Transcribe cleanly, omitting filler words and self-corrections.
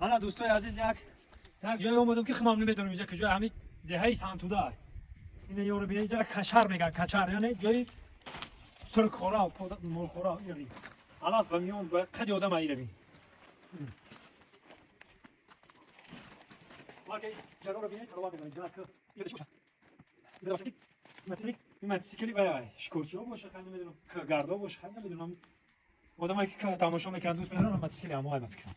Ана, дӯстои азиз, як ҷое омадам, ки худам намедонам инҷа куҷо, ҳамин деҳаи Сантуда. Ина ёро бинед, инҷа кашар мегӯянд, качар, яъне ҷои суркхора, молхора. Ина бин, алаф ба миён ба қади одам. Ина бин. Ҷароро бинед, талова мекунед. Мотосикли вай шикорчиҳо боша, хай намедонам, гардо боша, хай намедонам. Одамое ки тамошо мекунанд, дӯст медоранд мотосикли, ҳамоай ба фикрам.